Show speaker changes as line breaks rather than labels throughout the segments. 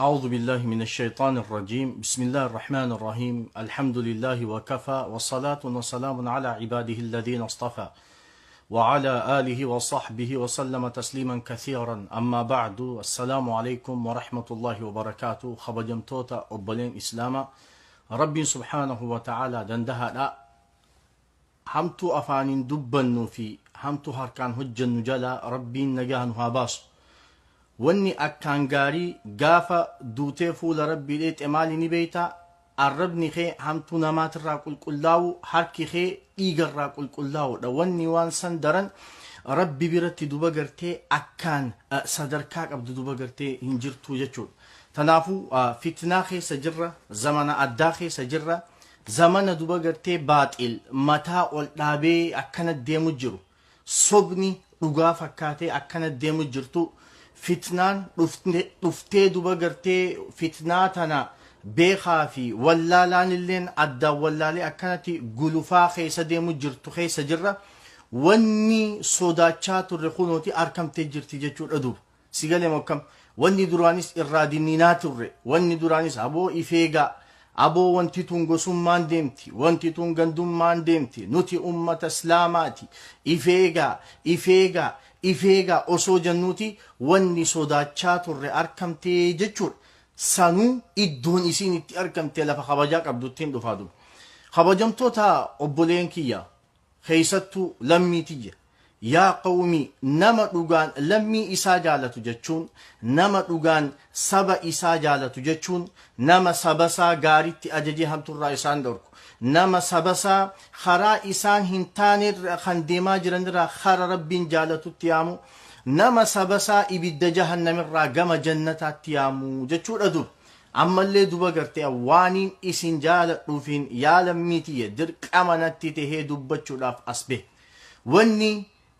أعوذ بالله من الشيطان الرجيم. بسم الله الرحمن الرحيم. الحمد لله وكفى، والصلاة والسلام على عباده الذين اصطفى، وعلى آله وصحبه وسلم تسليما كثيرا. أما بعد، السلام عليكم ورحمة الله وبركاته. Kabajamtoota obboleen Islaamaa، Rabbiin سبحانه وتعالى dandahaadha. Hamtuu afaaniin dubbannuu fi hamtuu harkaan hojjennu jala Rabbiin nagaa nu haa baasu. Wanni akkaan gaarii gaafa duutee fuula Rabbii dheexe maali ni beeytaa? Arrabni kee hamtuu namaatirraa qulqullaa'u, harki kee dhiigarraa qulqullaa'udha. Wanni waan san daran Rabbi biratti duba gartee akkaan sadarkaa qabdu duba gartee hin jirtu jechuudha. Tanaafuu fitnaa keessa jirra, zamana addaa keessa jirra, zamana duba gartee baaxil mataa ol dhaabee akkana deemu jiru. Sobni dhugaa fakkaatee akkana deemu jirtu. Fitnaan dhuftee duba gartee fitnaa tana beekaa fi wallaalaan illeen addaan wallaalee akkanatti gulufaa keessa deemu jirtu keessa jirra. Wanni sodaachaa turre kunooti argamtee jirti jechuudha duuba. Sigalee mokkam wanni duraanis irraa dinninaa turre, wanni duraanis aboo ifeegaa, aboo wanti tun gosummaan deemti, wanti tun gandummaan deemti, nuti ummata Islaamaati, ifeegaa, ifeegaa, ifeegaa osoo jennuuti wanni sodaachaa turre argamtee jechuudha. Sanuu iddoon isiin itti argamte lafa kabajaa qabduttiin dhufaa duuba. Kabajamtoota obboleen kiyya, keessattuu lammii tiyya, yaa qawmi, nama dhugaan lammii isaa jaalatu jechuun, nama dhugaan saba isaa jaalatu jechuun, nama sabasaa gaaritti ajajee hamturraa isaan dhorku, nama sabasaa karaa isaan hin taanerra kan deemaa jiranirraa kara Rabbiin jaalatutti yaamu, nama sabasaa ibidda jahannamirraa gama jannataatti yaamu jechuudha dur. Ammallee duba gartee waaniin isin jaaladhuufiin, yaa lammii tiyya, dirqama natti tahee dubbachuudhaaf as bahe. Wanni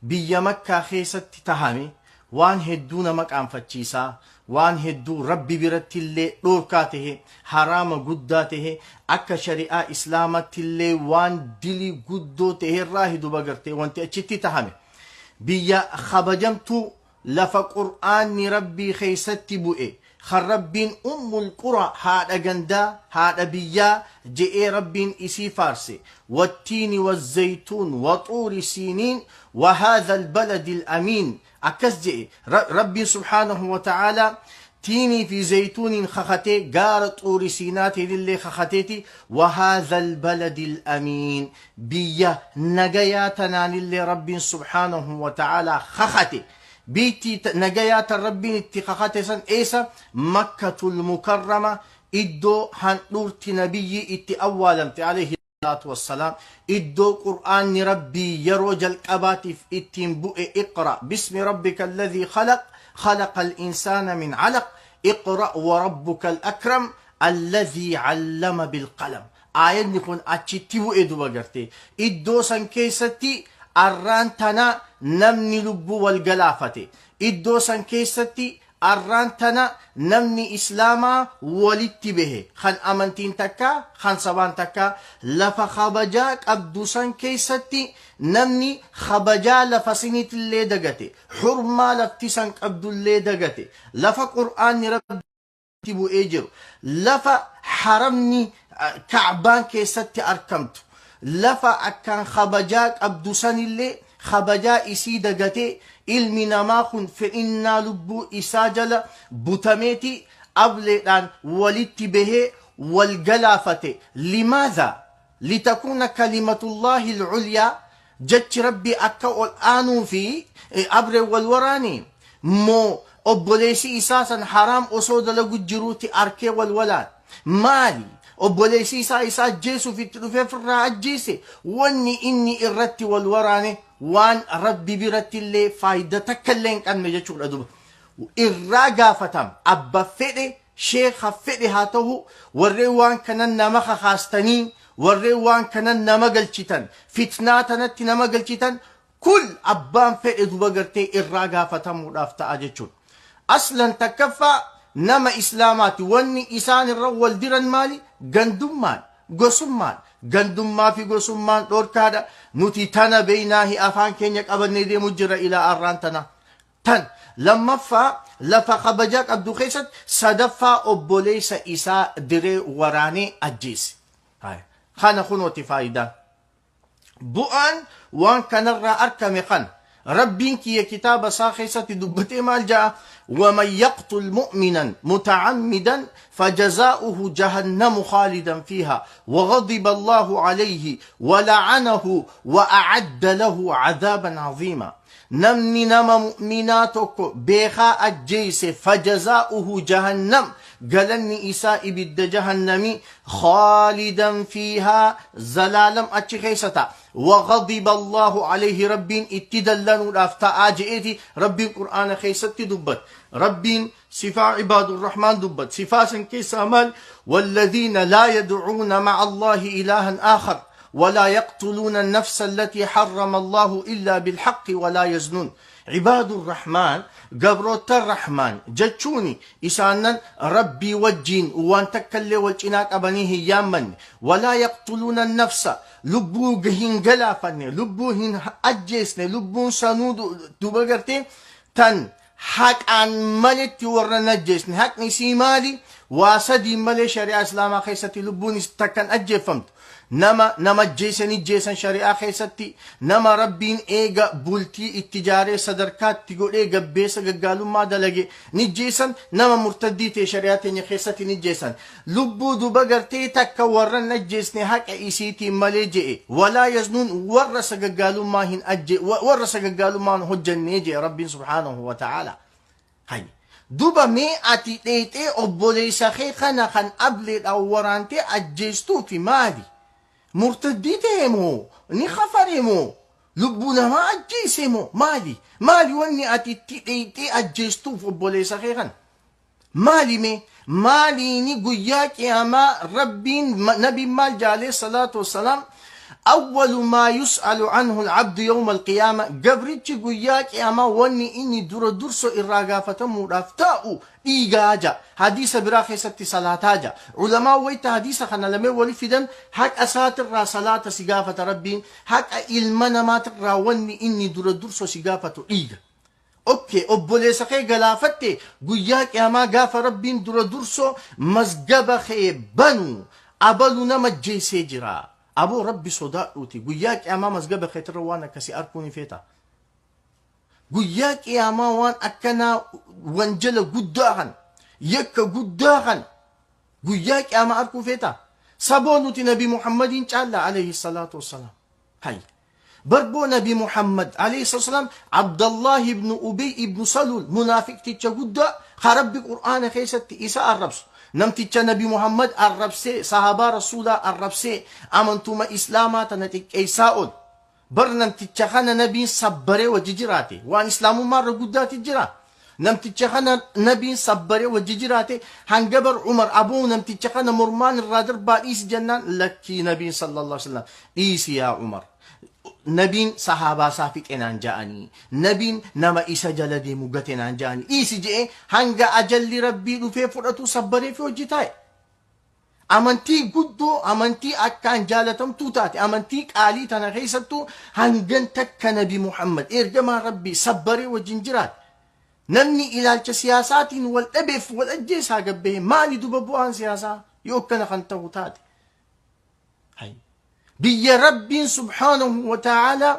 biyya Makkaa keessatti tahame waan hedduu nama qaanfachiisaa, waan hedduu Rabbi biratti illee dhoorkaa tahe, haraama guddaa tahe, akka shari'aa Islaamatti illee waan dilii guddoo tahe irraa duba gartee wanti achitti tahame. Biyya kabajamtuu, lafa Qur'aanni Rabbii keessatti bu'e, kan Rabbiin ummul qura, haadha gandaa, haadha biyyaa je'ee Rabbiin isii faarse, والتين والزيتون وطور سينين وهذا البلد الأمين akkas je'e Rabbiin سبحانه وتعالى. Tiinii fi zaytuuniin kakatee, gaara Xuuri Siinaatiin illee kakateeti, وهذا البلد الأمين biyya nagayaa tanaanillee Rabbiin سبحانه وتعالى kakate. Biitti nagayaa tan Rabbiin itti kakate san eessa? Makkatul Mukarrama, iddoo handhuurti nabiyyi itti awwaalamte عليه الصلاة والسلام, iddoo Qur'aanni Rabbii yeroo jalqabaatiif ittiin bu'e, اقرأ باسم ربك الذي خلق، خلق الإنسان من علق، اقرأ وربك الأكرم الذي علم بالقلم. Aayanni kun achitti bu'e duba gartee. Iddoo san keessatti arraan tana namni lubbuu wal galaafate. Iddoo san keessatti arraan tana namni Islaamaa walitti bahe, kan amantiin takka, kan sabaan takka. Lafa kabajaa qabdu san keessatti namni kabajaa lafa siniitillee dagate, xurmaa lafti san qabdullee dagate, lafa Qur'aanni Rabbi bu'ee jiru, lafa haramni Kacbaan keessatti argamtu, lafa akkaan kabajaa qabdu sanillee kabajaa isii dagatee, ilmi namaa kun fedhinnaa lubbuu isaa jala butameeti ableedhaan walitti bahee wal galaafate. لماذا؟ لتكون كلمة الله العليا, jechi Rabbii akka ol aanuu fi abree wal waraanii moo obboleessi isaa san haraam osoo dalagu jiruuti arkee wal walaan maali? Obboleessi isaa isa ajjeesuuf itti dhufee ofirraa ajjeese. Wanni inni irratti wal waraane waan Rabbi biratti illee faayidaa takka illee hin qabne jechuudha duba. Irraa gaafatam abba fedhe, sheeka fedhe haa ta'u. Warreen waan kanan nama kakaastanii, warreen waan kanan nama galchitan, fitnaa tanatti nama galchitan kul, abbaan fedhe duba gartee irraa gaafatamuudhaaf ta'a jechuudha. Aslan takkaffaa nama Islaamaati. Wanni isaan irra wal diran maali? Gandummaan, gosummaan. Gandummaa fi gosummaan dhorkaadha. Nuti tana beeynaahi afaan keenya qabannee deemu jira ilaa arraan tana. Tan Lammaffaa lafa kabajaa qabdu keessatti, sadaffaa obboleessa isaa diree waraanee ajjeese. Kana kunooti faayidaan. Bu'aan waan kanarraa arkame kana. Rabbiin kiyya kitaaba isaa keessatti dubbatee maal ja'a? ومن يقتل مؤمنا متعمدا فجزاؤه جهنم خالدا فيها وغضب الله عليه ولعنه وأعد له عذابا عظيما. Namni nama mu'minaa tokko beekaa ajjeese, فجزاؤه جهنم, galanni isaa ibidda jahannami, خالدا فيها, zalaalam achi keessa ta'a, وغضب الله عليه, rabbiin itti dallanuudhaaf ta'aa je'eeti rabbiin qur'aana keessatti dubbat. Rabbiin sifaa عباد الرحمن dubbat. Sifaa san keessaa maal? والذين لا يدعون مع الله إلها آخر ولا يقتلون النفس التي حرم الله إلا بالحق ولا يزنون. عباد الرحمن, gabroota rahmaan jechuuni isaanan rabbii wajjiin waan takkallee wal cinaa qabanii hin yaammanne, ولا يقتلون النفس, lubbuu hin galaafanne, lubbuu hin ajjeesne, lubbuun sanuu duba gartee tan haqaan maletti warra najjeesne. Haqni isii maali? Waa sadii malee shari'aa islaamaa keessatti lubbuun takkan ajjeeffamtu. Nama nama jeesanii jeesan shari'aa keessatti, nama rabbiin eega bultii itti jaaree sadarkaatti godhee gabbeessa gaggaalummaa dalage ni jeesan, nama murtaddii ta'e shari'aa teenya keessatti ni jeesan. Lubbuu duba gartee takka warra najjeesne haqa isiitiin malee je'e. ولا يزنون, warra sagaggaalummaa hin ajje, warra sagaggaalummaa hin hojjannee je'e rabbiin سبحانه وتعالى. Hay, duba mee ati dheexee obboleessa kee kana kan ableedhaan waraantee ajjeestuufi maali? Murtaddii ta'e moo, ni kafare moo, lubbuu namaa ajjeese moo, maali? Maali wanni ati itti dheexee ajjeestuuf obboleessa kee kana? Maali mee? Maaliini guyyaa qiyaamaa rabbiin nabiin maal jaalee الصلاة والسلام? أول ما يسأل عنه العبد يوم القيامة, gabrichi guyyaa qiyaamaa wanni inni dura durso irraa gaafatamuudhaaf ta'u dhiigaa ja. Hadiisa biraa keessatti salaataa ja. Ulamaa wayta hadiisa kana lamee wali fidan, haqa isaatirraa salaata si gaafata rabbiin, haqa ilma namaatirraa wanni inni dura durso si gaafatu dhiiga. Okay, obboleessa kee galaafatte, guyyaa qiyaamaa gaafa rabbiin dura durso mazgaba kee banu abalu nama jeesee jira. Aboo, rabbi sodaadhuuti, guyyaa qiyaamaa mazgaba keetirra waan akkasii arguu ni feeta? Guyyaa qiyaamaa waan akkanaa, wanjala guddaa kan, yakka guddaa kan guyyaa qiyaamaa arguu feeta? Saboo nuti nabi Muhammadiin caalla عليه الصلاة والسلام. Hay, barboo nabi Muhammad عليه الصلاة والسلام Abdallah ibnu Ubey ibnu Salul, munaafiqticha guddaa ka rabbi qur'aana keessatti isa arrabsu, namticha nabi Muhammad arrabsee, sahabaa rasuulaa arrabsee, amantuma islaamaa tana xiqqeessaa ol bar, namticha kana nabiin sabbaree wajji jiraate. Waan islaamummaa irra guddaati jira? Namticha kana nabiin sabbaree wajji jiraate hanga bar Umar aboo namticha kana mormaan irraa darbaa dhiisi jennaan, lakkii, nabiin صلى الله عليه وسلم dhiisi yaa Umar, nabiin sahaabaa isaa fixenaan ja'anii, nabiin nama isa jala deemu gatenaan ja'anii, dhiisi je'e. Hanga ajalli rabbii dhufee fudhatu sabbaree fi hojii taa'e. Amantii guddoo, amantii akkaan jaalatamtuu taate, amantii qaalii tana keessattuu hangan takka nabi Muhammad ergamaa rabbii sabbaree wajjin jiraate. Namni ilaalcha siyaasaatiin wal dhabeef wal ajjeesaa gabbee, maali duba bu'aan siyaasaa yoo akkana kan ta'u taate? Biyya rabbiin سبحانه وتعالى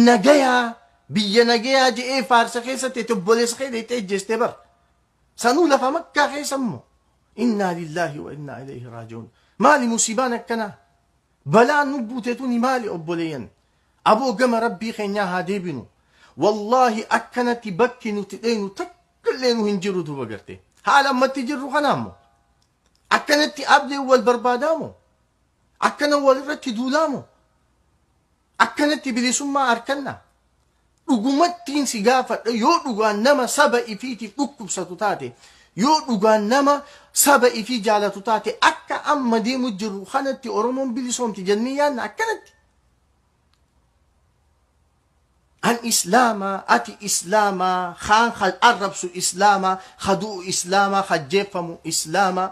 nagayaa, biyya nagayaa je'ee faarsa keessatti obboleessa kee deettee ejjeestee bar. Sanuu lafa makkaa keessa immoo. إنا لله وإنا إليه راجعون. Maali musiibaan akkanaa? Balaan nu buuteetuni maali obboleeyyan? Aboo, gama rabbii keenyaa haa deebinu. Wallaahi akkanatti bakki nuti dheenu takka illee nu hin jiru duuba gartee. Haala ammatti jirru kanaammoo. Akkanatti abdeen wal barbaadaamoo? Akkana walirratti duulaamoo? Akkanatti bilisummaa harkanna? Dhugumattiin si gaafadha, yoo dhugaan nama saba ifiitiif dhukkubsatu taate, yoo dhugaan nama saba ifii jaalatu taate, akka amma deemu jirru kanatti Oromoon bilisoomti jennee yaadna akkanatti? An islaamaa, ati islaamaa, kaan arrabsu islaamaa, kadu'u islaamaa, kajjeeffamu islaamaa,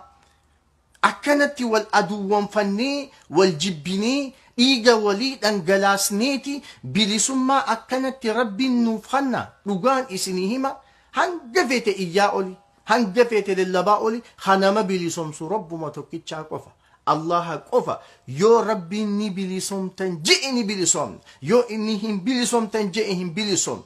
akkanatti wal aduwwanfannee, wal jibbinee, dhiiga walii dhangalaasneeti bilisummaa akkanatti rabbiin nuuf kanna? Dhugaan isinii hima. Hanga feete iyyaa oli, hanga feete lallabaa oli, kanama bilisoomsu Rabbuma tokkichaa qofa. Allaha qofa. Yoo Rabbiin ni bilisoomtan je'e ni bilisoomna. Yoo inni hin bilisoomtan je'e hin bilisoomna.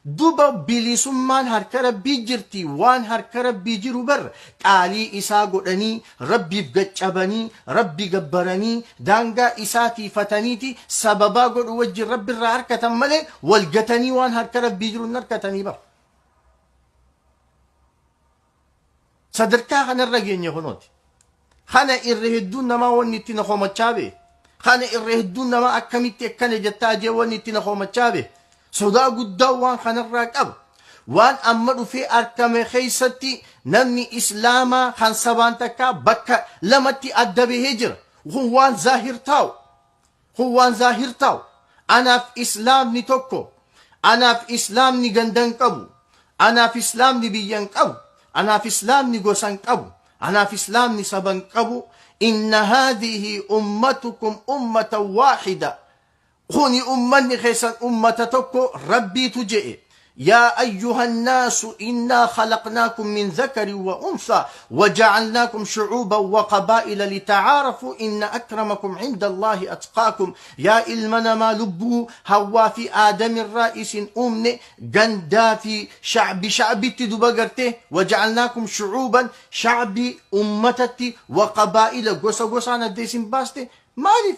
Duba bilisummaan harka Rabbii jirti. Waan harka Rabbii jiru bar qaalii isaa godhanii, Rabbiif gaccabanii, Rabbi gabbaranii, daangaa isaa tiifataniiti sababaa godhu wajjin Rabbi irraa harkatan malee wal gatanii waan harka Rabbii jiru hin harkatanii bar. Sadarkaa kanarra geenye kunooti. Kana irra hedduun namaa wanni itti na komachaa bee. Kana irra hedduun namaa akkamitti akkana jettaa jee wanni itti na komachaa bee. Sodaa guddaa waan kanarraa qaba. Waan amma dhufee argame keessatti namni Islaamaa kan sabaan takkaa bakka lamatti adda bahee jira. Kun waan zaahir taa'u. Kun waan zaahir taa'u. Anaaf Islaamni tokko. Anaaf Islaamni ganda hin qabu. Anaaf Islaamni biyya hin qabu. Anaaf Islaamni gosa hin qabu. Anaaf Islaamni saba hin qabu. Inna haadhihi ummatukum ummatan waahida. Kuni ummanni keessan ummata tokko Rabbiitu je'e. Yaa ayyuha nnaasu innaa khalaqnaakum min dhakarin wa unthaa wa ja'alnaakum shu'uuban wa qabaa'ila lita'aarafuu inna akramakum 'inda Allaahi atqaakum. Yaa ilma namaa lubbuu Hawwaa fi Aadamirraa isin uumne gandaa fi sha'bi sha'bitti duba gartee wa ja'alnaakum shu'uuban sha'bi ummatatti wa qabaa'ila gosa gosaan adda isin baaste maaliif?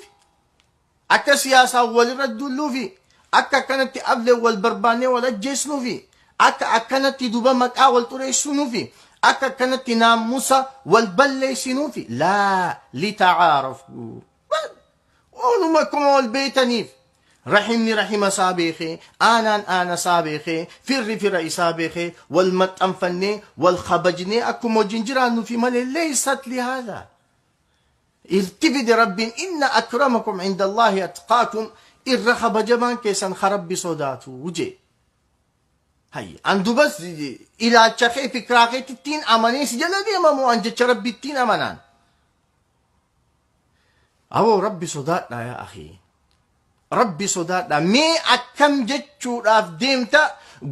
Akka siyaasaan walirra duulluufi, akka akkanatti ableen wal barbaannee wal ajjeesnuufi, akka akkanatti duba maqaa wal xureessinuufi, akka akkanatti naamusa wal balleessinuufi, laa lita'aarafu. Waanuma akkuma wal beeytaniif. Rahimni rahima isaa beekee, aanaan aana isaa beekee, firri fira isaa beekee, wal maxxanfannee, wal kabajnee akkuma wajjin jiraannuufi malee leeysat lihaadhaa. Irti fide Rabbiin inna akramakum indallaahi atqaakum irra kabajamaan keessan ka Rabbi sodaatu jee. Hayya an dubas ilaalcha kee fikraa keetittiin amanee si jala deemamoo an jecha Rabbittiin amanaan. Aboo Rabbi sodaadhaa yaa akhii. Rabbi sodaadhaa. Mee akkam jechuudhaaf deemta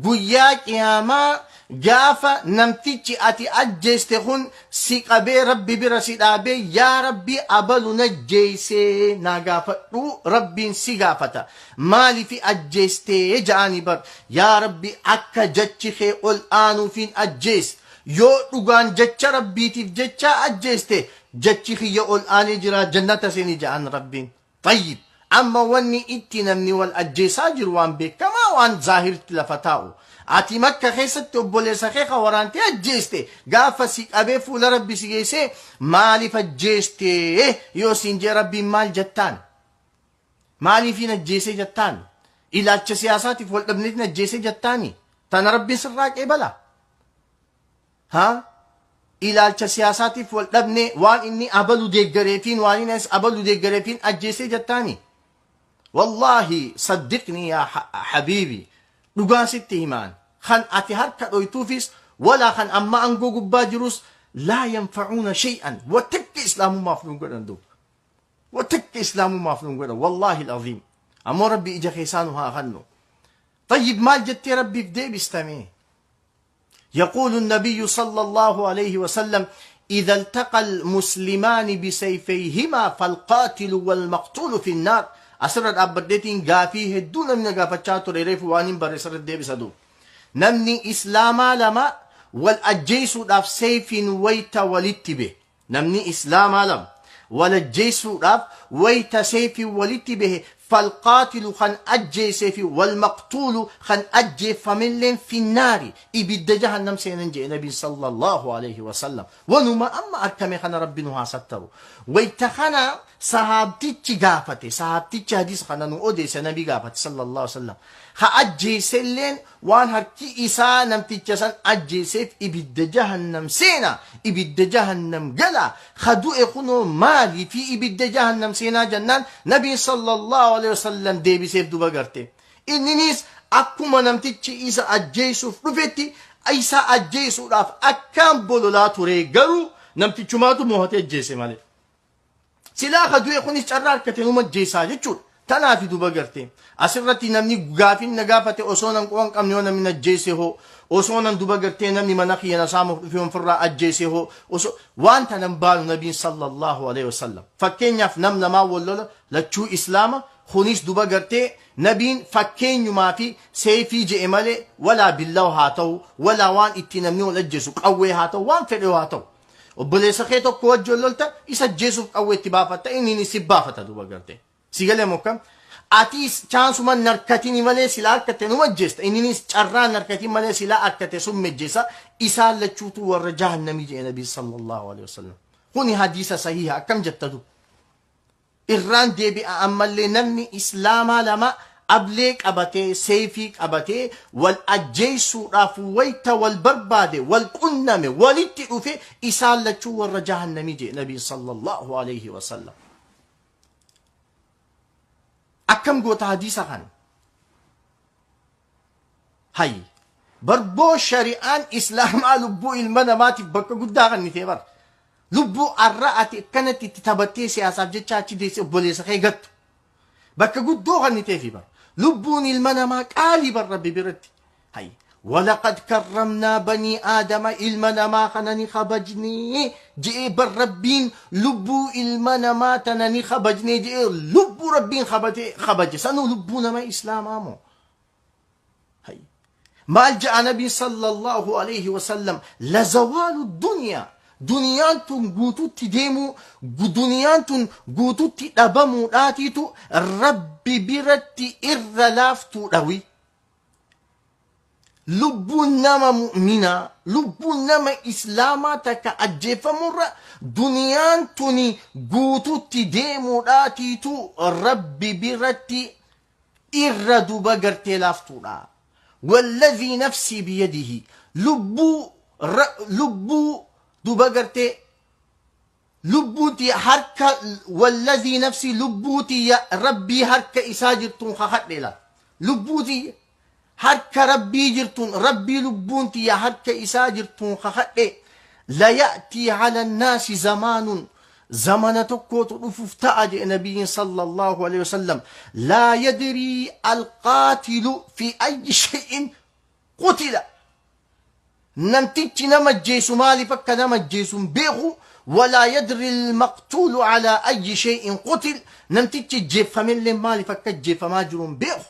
guyyaa qiyaamaa gaafa namtichi ati ajjeeste kun si qabee Rabbi bira si dhaabee yaa Rabbi abalu najjeessee naa gaafadhu Rabbiin si gaafata. Maalifi ajjeestee ja'anii bar yaa Rabbi akka jechi kee ol aanuufiin ajjees yoo dhugaan jecha Rabbiitiif jechaa ajjeeste jechi kiyya ol aanee jira jannata seeni ja'an Rabbiin. Xayyib, amma wanni itti namni wal ajjeesaa jiru waan beekamaa waan zaahirtti lafa taa'u. Ati Makka keessatti obboleessa kee ka waraantee ajjeeste gaafa si qabee fuula Rabbi si geessee maaliif ajjeeste yoo siin jee Rabbiin maal jettaan? Maaliifiin ajjeesee jettaan? Ilaalcha siyaasaatiif wal dhabneetiin ajjeesee jettaani? Tana Rabbiin sirraa qeebala? Ha? Ilaalcha siyaasaatiif wal dhabne waan inni abalu deeggareefiin waan inni as abalu deeggareefiin ajjeesee jettaani. Wallaahi saddiqni yaa habiibi dhugaa sitti himaan kan ati harka dhoytuufis walaa kan amma aangoo gubbaa jirus laa yanfa'uuna shay'an wa takka islaamummaaf nun godhan duuba. Wa takka islaamummaaf nun godhan wallaahi al-aziim. Ammoo Rabbi ija keessaa nu haa kannu. Tayyib maal jettee Rabbiif deebistamee? يقول النبي صلى الله عليه وسلم إذا التقى المسلمان بسيفيهما فالقاتل والمقتول في النار. Asirra dhaabbadheetiin gaafii hedduu namni na gaafachaa ture reefu waan hin barre sirra deebisa duuba. Namni Islaamaa lama wal ajjeesuudhaaf seeyfiin wayta walitti bahe. Namni Islaamaa lama wal ajjeesuudhaaf wayta seeyfiin walitti bahe falqaatilu kan ajjeesee fi walmaqtuulu kan ajjeeffamelleen finnaari ibidda jahannam seenan jedhe nabiin sallallahu alaihi wasallam. Wanuma amma arkame kana Rabbi nu haa sattaru. Wayta kana sahaabtichi gaafate, sahaabtichi hadiisa kana nu odeesse nabi gaafate sallallahu alaihi wasallam. Ha ajjeeselleen waan harki isaa namticha san ajjeeseef ibidda jahannam seena, ibidda jahannam gala, ka du'e kunoo maali fi ibidda jahannam seenaa jennaan nabiin sallallahu alaihi wasallam deebiseef duba garte. Inninis akkuma namtichi isa ajjeesuuf dhufetti isa ajjeesuudhaaf akkaan bololaa ture garuu namtichumaatu mo'atee ajjeese malee. Silaa ka du'e kunis carraa argate numa ajjeesaa jechuudha. Tanaafi duba gartee asirratti namni gaafin na gaafate, osoo nan quban qabne yoo namni na ajjeese hoo, osoo nan duba gartee namni mana kiyya na saamuuf dhufe ofirraa ajjeese hoo, osoo waan tanan baanu, nabiin sallallahu alaihi wasallam fakkeenyaaf nam namaa wal lola, lachuu islaama, kunis duba gartee nabiin fakkeenyumaa fi seefii je'e malee, walaa billaw haa ta'u, walaa waan itti namni wal ajjeesu qawwee haa ta'u, waan fedhe haa ta'u, obboleessa kee tokko wajji wal lolta, isa ajjeesuuf qawwee itti baafatta, inni si baafata. Duba gartee si galee mokkam atis chaansuma narkatini malee silaa harkatte numa ajjeesta, inninis carraa narkatin malee silaa harkate sun mejjeessa. Isaan lachuutu warra jahannamii jedhe nabii sallallahu alaihi wasallam. Kuni hadiisa sahiha. Akkam jetta du? Irraan deebi'a ammallee, namni islaamaa lama ablee qabatee, seefii qabatee wal ajjeessuudhaaf wayta wal barbaade, wal qunname, walitti dhufe, isaan lachuu warra jahannamii jedhe nabii sallallahu alaihi wasallam. Akkam goota hadiisa kana? Hay, barboo shari'aan islaamaa lubbuu ilma namaatiif bakka guddaa kennitee bar. Lubbuu arra ati akkanatti itti taphattee siyaasaaf jecha achi deesse obboleessa kee gattu bakka guddoo kenniteefi bar. Lubbuun ilma namaa qaalii bar rabbi biratti. Hay, walaqad karramnaa banii aadama, ilma namaa kana ni kabajnee je'ee bar rabbiin. Lubbuu ilma namaa tana ni kabajnee je'ee, lubbuu rabbiin kabatee kabaje sanuu lubbuu nama islaamaa moo. Hay, maal je'a nabiin sallallahu alaihi wasallam? Lazawaalu dunyaa, duniyaan tun guututti deemuu, duniyaan tun guututti dhabamuudhaatiitu rabbi biratti irra laaftuudhawi lubbuun nama mu'minaa, lubbuun nama islaamaa takka ajjeefamurra duniyaan tuni guututti deemuudhaatiitu rabbi biratti irra duba gartee laaftuudha. Walladhii nafsii biyadihi, lubbuu duba gartee lubbuuti harka, walladhii nafsii, lubbuuti rabbii harka isaa jirtuun kakadhe la, lubbuuti harka rabbii jirtuun, rabbii lubbuun tiyya harka isaa jirtuun kakadhe, la ya'tii ala annaasi zamaanun, zamana tokkootu dhufuuf ta'a jedhe nabiyyiin sallallahu alaihi wasallam, laa yadrii alqaatilu fi ayyi shay'in qutila, namtichi nama ajjeesu maaliif akka nama ajjeesu hin beeku, walaa yadri almaqtuulu alaa ayyi shay'in qutil, namtichi ajjeeffamellee maaliif akka ajjeeffamaa jiru hin beeku.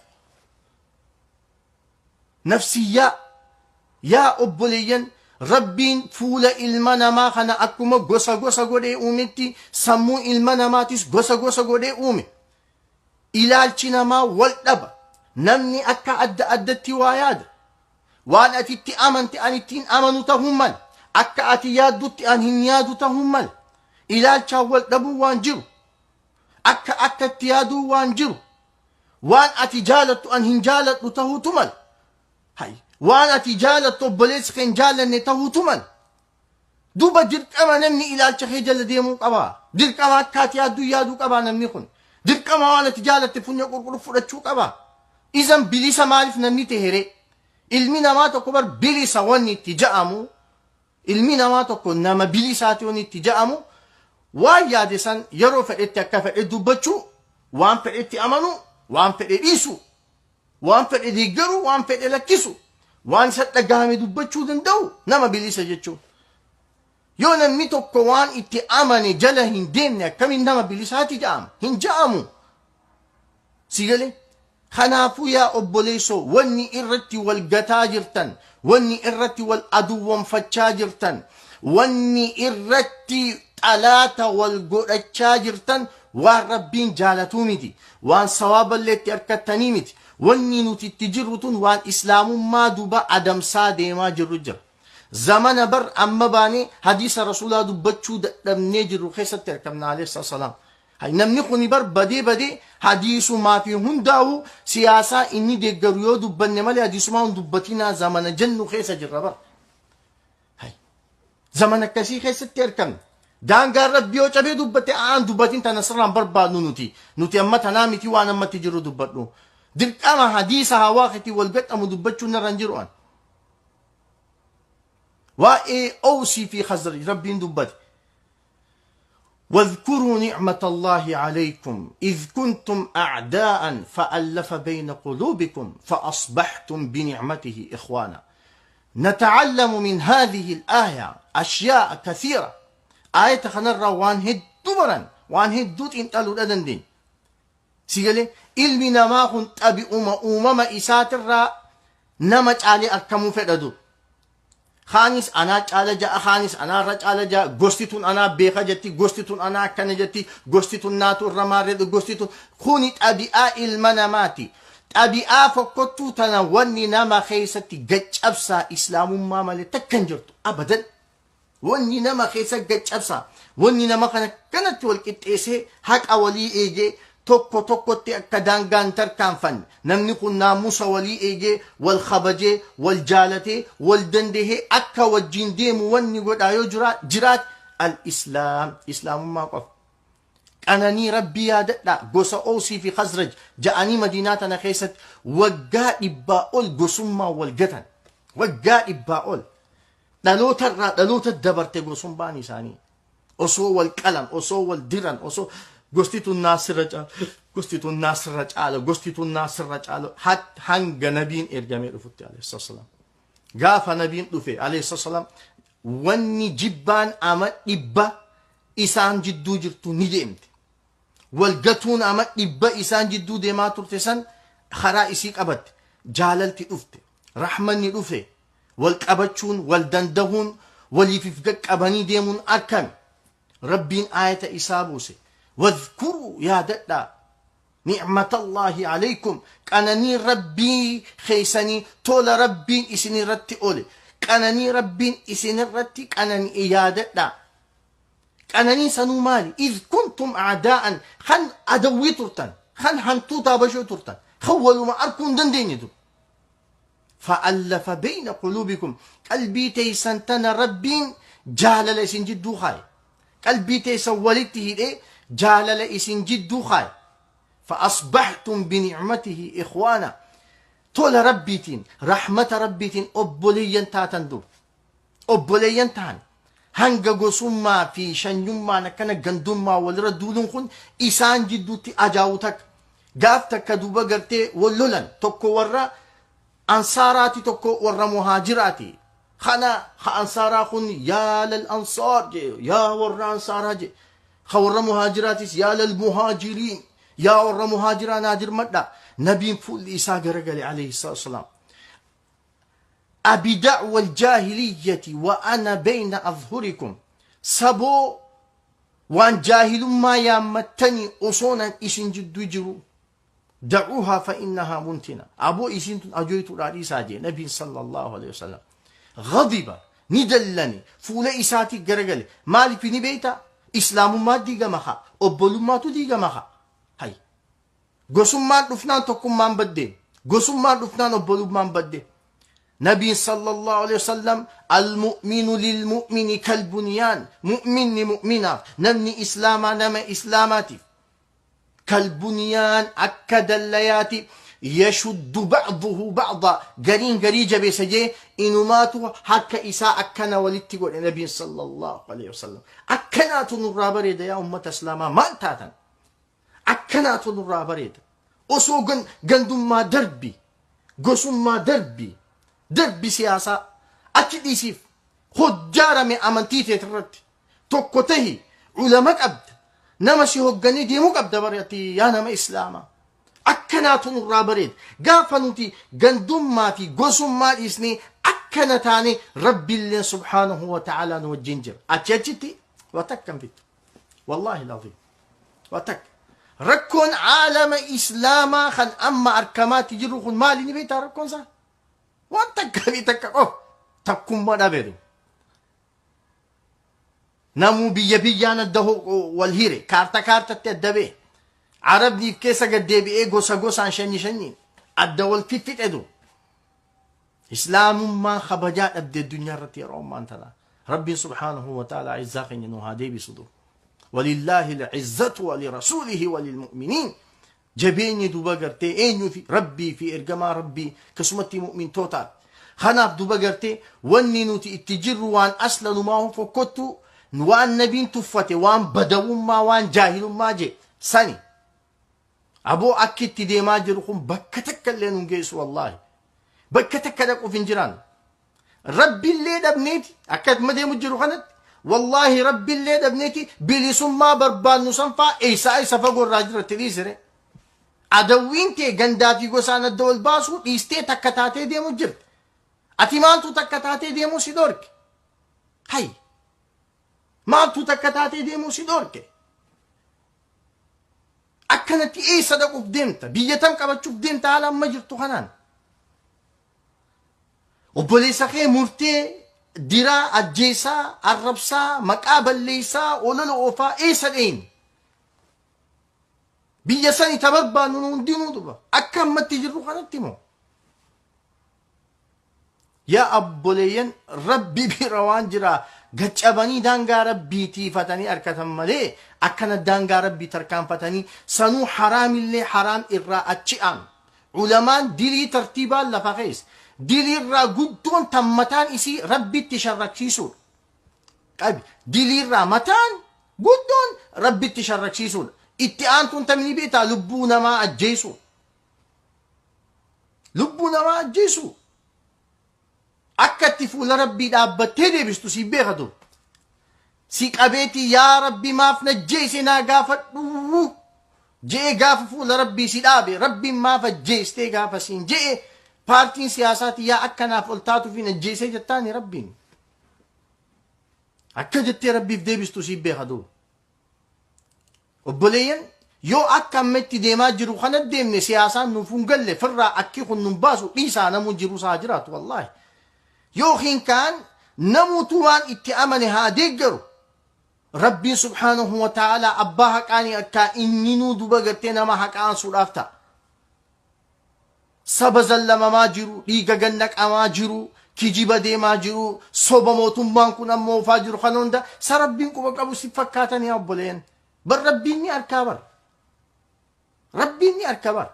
Nafsiyyaa yaa obboleeyyan, rabbiin fuula ilma namaa kana akkuma gosa gosa godhee uumetti, sammuu ilma namaatis gosa gosa godhee uume. Ilaalchi namaa wal dhaba, namni akka adda addatti waa yaada. Waan ati itti amante an ittiin amanu tahuu mala, akka ati yaaddutti an hin yaadu tahuu mala. Ilaalchaan wal dhabuu waan jiru, akka akka itti yaaduu waan jiru. Waan ati jaalattu an hin jaaladhu tahuutu mala. Hay, waan ati jaalattu obboleessi kee hin jaalanne tahuutu mala. Duuba dirqama namni ilaalcha kee jala deemuu qabaa? Dirqama akka ati yaadduu yaaduu qabaa namni kun? Dirqama waan ati jaalatte funya qulqullu fudhachuu qabaa? Izan bilisa maaliif namni tehere? Ilmi namaa tokko bar bilisa wanni itti ja'amu, ilmi namaa tokko nama bilisaati wanni itti ja'amu, waan yaade san yeroo fedhetti akka fedhe dubbachuu, waan fedhetti amanuu, waan fedhe dhiisuu, waan fedhe deeggaruu, waan fedhe lakkisu, waan isa dhagahame dubbachuu danda'u nama bilisa jechuun. Yoo namni tokko waan itti amane jala hin deemne, akkamiin nama bilisaati ja'ama? Hin ja'amu. Si galee? Kanaafuu yaa obboleessoo, wanni irratti wal gataa jirtan, wanni irratti wal aduwwanfachaa jirtan, wanni irratti xalaata wal godhachaa jirtan waan rabbiin jaalatuu miti, waan sawaaballee itti arkattanii miti. Wanni nuti itti jirru tun waan islaamummaa duba adamsaa deemaa jirru jira. Zamana bar amma baanee hadiisa rasuulaa dubbachuu dadhabnee jirru keessatti argamna alayhi salaam. Namni kuni bar badee badee hadiisumaa fi hundaa'u siyaasaa inni deeggaru yoo dubbanne malee hadiisumaa hin dubbatinaa zamana jennu keessa jirra bar. Zamana akkasii keessatti argamna. Daangaan rabbii yoo cabee dubbatte, aan dubbatin, tana sirraan barbaadnu nuti. Nuti amma tanaa miti, waan ammatti jiru dubbadhu. Dirqama hadiisa hawaa keetii wal gadhamu dubbachuun narra hin jiru an. Waa'ee Oosii fi Khazraj rabbiin dubbate. واذكروا نعمة الله عليكم إذ كنتم أعداء فألف بين قلوبكم فأصبحتم بنعمته إخوانا. نتعلم من هذه الآية أشياء كثيرة. آية خنرى وان هدو بران وان هدو تنتالو لدن دين سيقالي ilmi namaa kun xabi'uma uumama isaatirraa nama caalee arkamuu fedha dur. Kaanis anaa caala ja'a, kaanis anaarra caala ja'a, gosti tun anaa beeka jetti, gosti tun anaa akkana jetti, gosti tun naatu irra maarreedha, gosti tun kuni xabi'aa ilma namaati. Xabi'aa fokkottuu tana wanni nama keessatti gaccabsaa islaamummaa malee takka hin jirtu abadan. Wanni nama keessa gaccabsaa, wanni nama kana kanatti wal qixxeessee haqa walii eegee tokko tokkotti akka daangaan tarkaanfanne namni kun naamusa walii eegee wal kabajee wal jaalatee wal dandahee akka wajjin deemu wanni godhaa yoo jiraat al-islaam islaamummaa qofa. Qananii rabbii yaadadhaa gosa Oosii fi Khazraj ja'anii Madiinaa tana keessatti waggaa dhibbaa ol gosummaa wal gatan. Waggaa dhibbaa ol dhalootarraa dhaloota dabarte gosummaan isaanii. Osoo wal qalan, osoo wal diran, osoo gosti tun naasirra caala, gosti tun naasirra caala, gosti tun naasirra caala hanga nabiin ergamee dhufutti alayhi salaam. Gaafa nabiin dhufe alayhi salaam wanni jibbaan ama dhibba isaan jidduu jirtu ni deemte. Wal gatuun ama dhibba isaan jidduu deemaa turte san karaa isii qabatte. Jaalalti dhufte, rahmanni dhufe, wal qabachuun, wal dandahuun, waliif if qaqqabanii deemuun akkami. Rabbiin aayata isaa buuse. Wadhkuruu yaadadhaa ni'matallaahi alaykum qananii rabbii keeysanii tola rabbiin isin irratti oole qananii rabbiin isin irratti qananii yaadadhaa. Qananii sanuu maali? Idh kuntum a'daa'an kan adawwii turtan, kan hantuu taabashoo turtan, kan waluma arkuu hin dandeenye dur. Fa'allafa bayna quluubikum qalbii teeysan tana rabbiin jaalala isin jidduu kaaye. Qalbii teeysan walitti hidhee jaalala isin jidduu kaaye. Fa'asbaxtum bini'matihi ikhwaana tola rabbiitiin rahmata rabbiitiin obboleeyyan taatan dur. Obboleeyyan tahan hanga gosummaa fi shanyummaan akkana gandummaa walirra duuluun kun isaan jidduutti ajaa'u takka. Gaaf takka duuba gartee wal lolan tokko warra ansaaraati tokko warra muhaajiraati. Kana ka ansaaraa kun yaa lal ansaar jee yaa warra ansaaraa jee. Ka warra muhaajiraatis yaa lal muhaajiriin yaa warra muhaajiraa naa dirmadha. Nabiin fuulli isaa garagale alayhi salaatu wasalaam. Abida'wa aljaahiliyyati wa ana bayna adhhurikum saboo waan jaahilummaa yaammattanii osoonan isin jidduu jiru da'uuhaa fa innahaa muntina aboo isiin tun ajoytuudhaa dhiisaa jee nabiin sallallahu alaihi wasallam ghadiba ni dallane fuula isaatii garagale maaliif ni beeyta islaamummaa diigama haa obbolummaatu diigama haa hay Gosummaan dhufnaan tokkummaan badde. Gosummaan dhufnaan obbolummaan badde. Nabiin sallallahu alaihi wasallam al-mu'minu lil-mu'mini kal-bunyaan mu'minni mu'minaaf namni islaamaa nama islaamaatiif kal-bunyaan akka dallayaati yashuddu ba'duhu ba'da gariin garii jabeessa jee inumaatu harka isaa akkana walitti godhe nabiin sallallahu alaihi wasallam akkanaatu nurraa bareeda yaa ummata islaamaa maal taatan Akkanaatu nurraa bareeda. Osoo gandummaa darbi, gosummaa darbi, darbi siyaasaa achi dhiisiif hojjaarame amantii teetirratti tokko tahi ulama qabda nama si hogganee deemuu qabda bari ati yaa nama islaamaa. Akkanaatu nurraa bareeda. Gaafa nuti gandummaa fi gosummaa dhiisnee akkana taane Rabbiilleen subhaanahu wa ta'aalaa nu wajjin jira. Achi achitti waa takka hin fiddu. Wallaahi laziim. Waa takka. Rakkoon caalama islaamaa kan amma arkamaatti jiru kun maali ni beektaa rakkoon isaa? Waan takka fi takka qofa. Takkummaa dhabeetu. Namuu biyya biyyaan adda wal hire kaarta kaartatti adda ba'e. Arabniif keessa gad deebi'ee gosa gosaan shanyi shanyiin adda wal fiffixetu. Islaamummaan kabajaa dhabde addunyaa irratti yeroo ammaan tana. Rabbiin subhaanahu wa ta'ala izzaa keenya nu haa deebisu dur. Walillaahi al-izzatu wa lirasuulihi wa lilmu'miniin. Jabeenyi duuba gartee eenyuu fi Rabbii fi ergamaa Rabbii akkasumatti mu'mintootaaf. Kanaaf duuba gartee wanni nuti itti jirru waan asla numaa fokkottu Waan nabiin tuffate, waan badawummaa, waan jaahilummaa jee sani. Aboo, akki itti deemaa jiru kun bakka takka illee nun geessu, wallaahi. Bakka takka dhaquuf hin jiraan. Rabbiillee dhabneeti akka amma deemu jiru kanatti, wallaahi, rabbiillee dhabneeti. Bilisummaa barbaannu sanfaa eessaa eessa fagoo irraa jiratti dhiisire. Adawwiin tee gandaa fi gosaan adda wal baasuu dhiistee takka taatee deemu jirti. Ati maaltu takka taatee deemuu si dhorke? Hay! Maaltu takka taatee deemuu si dhorke? Akkanatti eessa dhaquuf deemta? Biyya tam qabachuuf deemta haala amma jirtu kanaan? Obboleessa kee murtee diraa, ajjeesaa, arrabsaa, maqaa balleessaa, olola oofaa eessa dheeyni? Biyya sani ta barbaannu nu hundinuu duba. Akka ammatti jirru kanatti moo? Yaa obboleeyyan, rabbi bira waan jira gaccabanii daangaa rabbii tiifatanii harkatan malee, akkana daangaa rabbii tarkaanfatanii sanuu haraamillee haraam irraa achi aanu. Ulamaan dilii tartiibaan lafa keessa. Dilii irraa guddoon tan mataan isii rabbitti sharraksiisuudha. Qabi, diliirraa mataan guddoon rabbitti sharraksiisuudha. Itti aantuun tamni beektaa? Lubbuu namaa ajjeesuu. Lubbuu namaa ajjeesuu. Akka itti fuula rabbii dhaabbattee deebistu si beekatu. Si qabeetii "Yaa rabbi, maaf na jeese naa gaafadhu" je'ee gaafa fuula rabbii si dhaabe, rabbiin maaf ajjeestee gaafa siin je'e, paartiin siyaasaati yaa akkanaaf ol taatuuf hin ajjeesee jettaani rabbiin. Akka jettee rabbiif deebistu si beeka duuba. Obboleeyyan, yoo akka amma itti deemaa jiru kana deemne, siyaasaan nuuf hin galle, firraa akki kun nun baasu dhiisaa, namuu jiru isaa jiraatu, wallaahi. Yookiin kaan namuutu waan itti amane haa deeggaru. Rabbiin subhaanahu wa ta'ala abbaa haqaanii akka inni nuu duba gartee nama haqa aansuudhaaf ta'a. Saba zallamamaa jiru, dhiiga gannaqamaa jiru, kijiba deemaa jiru, soba mootummaan kun ammoo oofaa jiru kana hunda sa rabbiin quba qabu si fakkaatanii obboleen? Bar rabbiin ni arkaa bar. Rabbiin ni arka bar.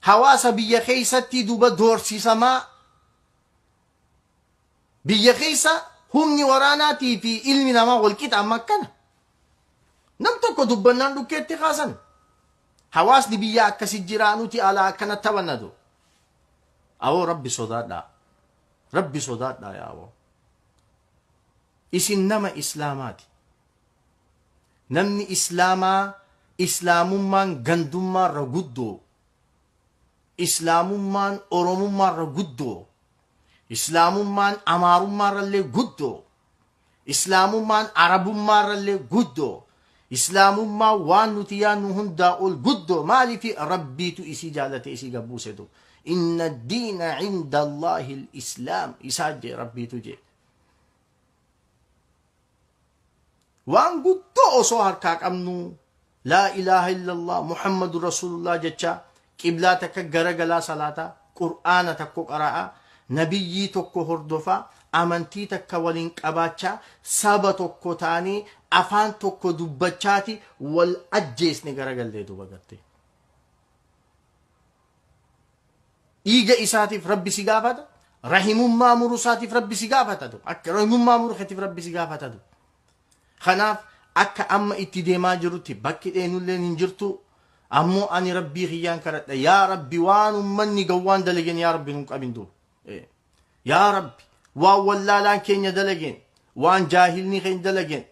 Hawaasa biyya keessatti duba doorsisamaa, biyya keessa humni waraanaatii fi ilmi namaa wal qixa amma akkana. Nam tokko dubbannaan dhukkeetti kaasan. Hawaasni biyya akkasi jira, nuti alaa akkana taphannatu. Awoo, rabbi sodaadhaa. Rabbi sodaadhaa yaa awoo. Isin nama islaamaati. Namni islaamaa, islaamummaan gandummaarra guddoo. Islaamummaan oromummaarra guddoo. Islaamummaan amaarummaarrallee guddoo. Islaamummaan arabummaarrallee guddoo. Islaamummaan waan nuti yaannu hundaa ol guddoo. Maaliif? Rabbiitu isii jaalate, isii gabbuusetu. "Inna diina cinda Allaahi al-islaam" isaa jee, rabbiitu jee. Waan guddoo osoo harkaa qabnu, laa ilaaha illallah Muhammadu rasuulullah jecha, qiblaa takka garagalaa salaataa, qur'aana tokko qara'aa, nabiyyii tokko hordofaa, amantii takka waliin qabaachaa, saba tokko taanee afaan tokko dubbachaati wal ajjeesne garagallee duuba gartee. Dhiiga isaatiif rabbi si gaafata. Rahimummaa muruu isaatiif rabbi si gaafata. Akka rahimummaa muruu keetiif rabbi si gaafata. Kanaaf akka amma itti deemaa jirutti bakki dheenulleen hin jirtu. Ammoo ani rabbii kiyyaan kadhadha. Yaa rabbi, waan ummanni gawwaan dalageen yaa rabbi nun qabin duuba. Yaa rabbi, waan wallaalaan keenya dalageen, waan jaahilni keenya dalageen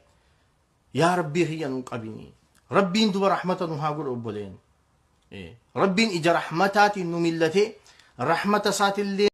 yaa rabbii kiyya nun qabini. Rabbiin duba rahmata nu haa godhu, obboleen. Rabbiin ija rahmataatiin nu millatee rahmata isaatillee.